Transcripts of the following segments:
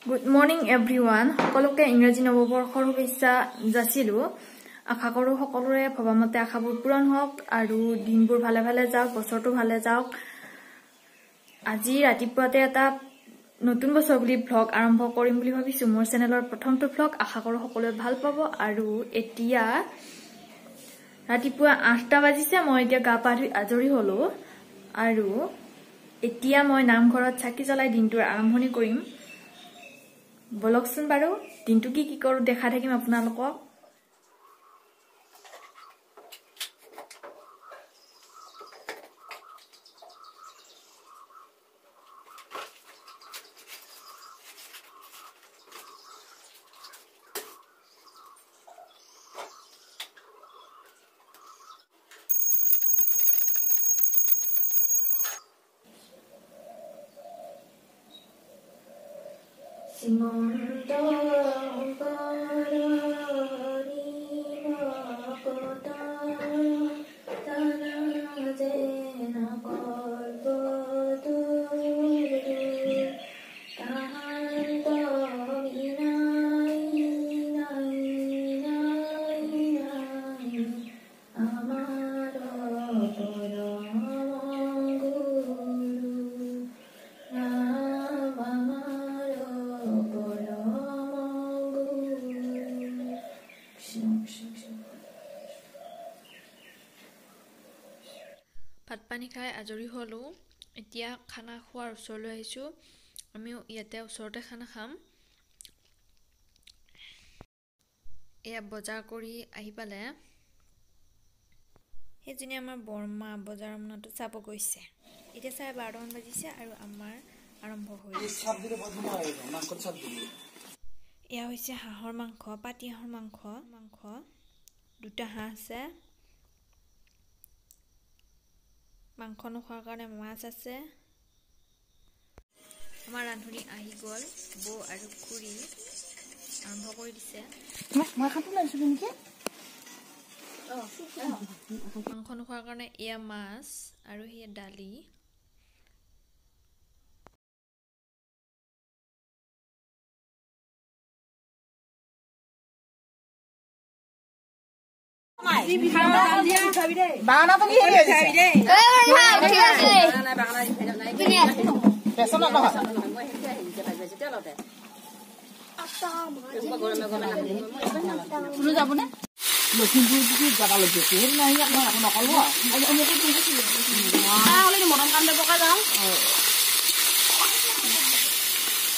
Good morning everyone, সকলোকে ইংৰাজী নৱবৰ্ষৰ শুভেচ্ছা যাচিলোঁ। আশা কৰোঁ সকলোৰে ভবামতে আশাবোৰ পূৰণ হওক আৰু দিনবোৰ ভালে ভালে যাওক, বছৰটো ভালে যাওক। আজি ৰাতিপুৱাতে এটা নতুন বছৰ বুলি ভ্লগ আৰম্ভ কৰিম বুলি ভাবিছোঁ। মোৰ চেনেলৰ প্ৰথমটো ভ্লগ, আশা কৰোঁ সকলোৱে ভাল পাব। আৰু এতিয়া ৰাতিপুৱা ৮টা বাজিছে, মই এতিয়া গা পা ধুই আজৰি হ'লো আৰু এতিয়া মই নামঘৰত চাকি জ্বলাই দিনটোৰ আৰম্ভণি কৰিম। বলকচোন বাৰু দিনটো কি কি কৰোঁ দেখাই থাকিম আপোনালোকক। শ্ৰীমন্ত ভাত পানী খাই আজৰি হ'লোঁ। এতিয়া খানা খোৱাৰ ওচৰলৈ আহিছোঁ। আমিও ইয়াতে ওচৰতে খানা খাম। এয়া বজাৰ কৰি আহি পালে। সেইজনী আমাৰ বৰমা বজাৰৰ মোনাটো চাব গৈছে। এতিয়া ১২:৩০মান বাজিছে আৰু আমাৰ আৰম্ভ হৈ গৈছে। এয়া হৈছে হাঁহৰ মাংস, পাতি হাঁহৰ মাংস। দুটা হাঁহ আছে। মাংস নোখোৱাৰ কাৰণে মাছ আছে। আমাৰ ৰান্ধনী আহি গ'ল, বৌ আৰু খুৰী আৰম্ভ কৰি দিছে। মাংস নোখোৱাৰ কাৰণে এয়া মাছ আৰু সেয়া দালি।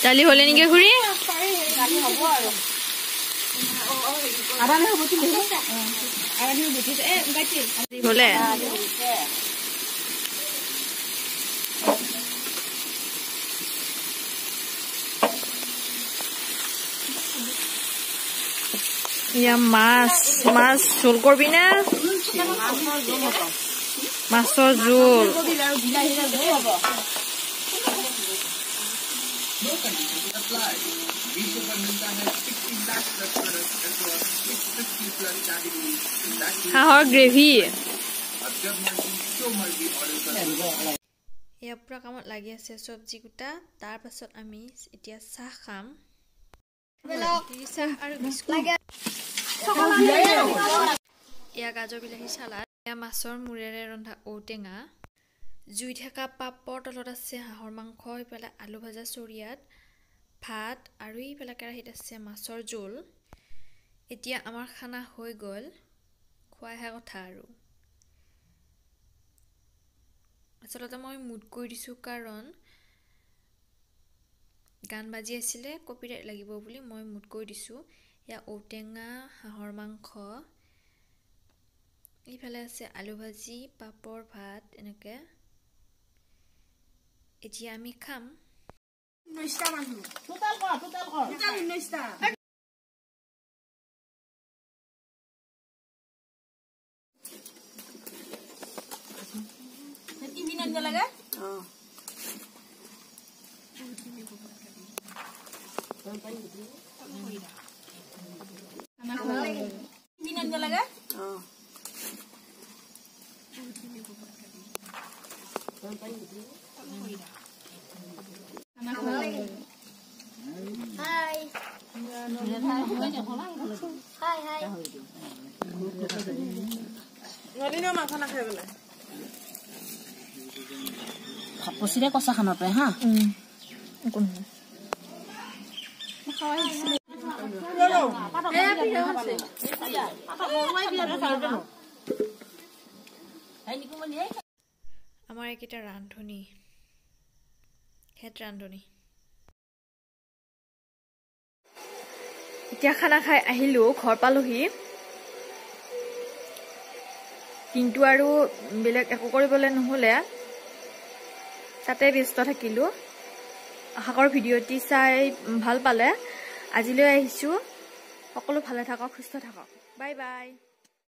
দালি হলে নেকি খুৰী? হলে মাছ মাছ জোল কৰবি না? মাছৰ জোল। হাঁহৰ গ্ৰেভি। এয়া পুৰা কামত লাগি আছে চব্জি কুটা। তাৰ পাছত আমি এতিয়া চাহ খাম। চাহ আৰু বিস্কুট। এয়া গাজৰ বিলাহী চালাড। এয়া মাছৰ মূৰেৰে ৰন্ধা ঔটেঙা। জুই থকা পাপৰ তলত আছে হাঁহৰ মাংস, ইফালে আলু ভজা চৰিয়াত ভাত আৰু ইফালে কেৰাহীত আছে মাছৰ জোল। এতিয়া আমাৰ খানা হৈ গ'ল, খোৱাহে কথা আৰু। আচলতে মই মুড কৰি দিছোঁ কাৰণ গান বাজি আছিলে, কপিৰাইট লাগিব বুলি মই মুড কৰি দিছোঁ। এয়া ঔটেঙা, হাঁহৰ মাংস, ইফালে আছে আলু ভাজি, পাপৰ, ভাত এনেকৈ। এতিয়া আমি খাম। আমাৰ এইকেইটা ৰান্ধনী, হেড ৰান্ধনী। এতিয়া খানা খাই আহিলোঁ, ঘৰ পালোহি, কিন্তু আৰু বেলেগ একো কৰিবলৈ নহ'লে, তাতে ব্যস্ত থাকিলোঁ। আশা কৰোঁ ভিডিঅ'টি চাই ভাল পালে। আজিলৈ আহিছোঁ, সকলো ভালে থাকক, সুস্থ থাকক, বাই বাই।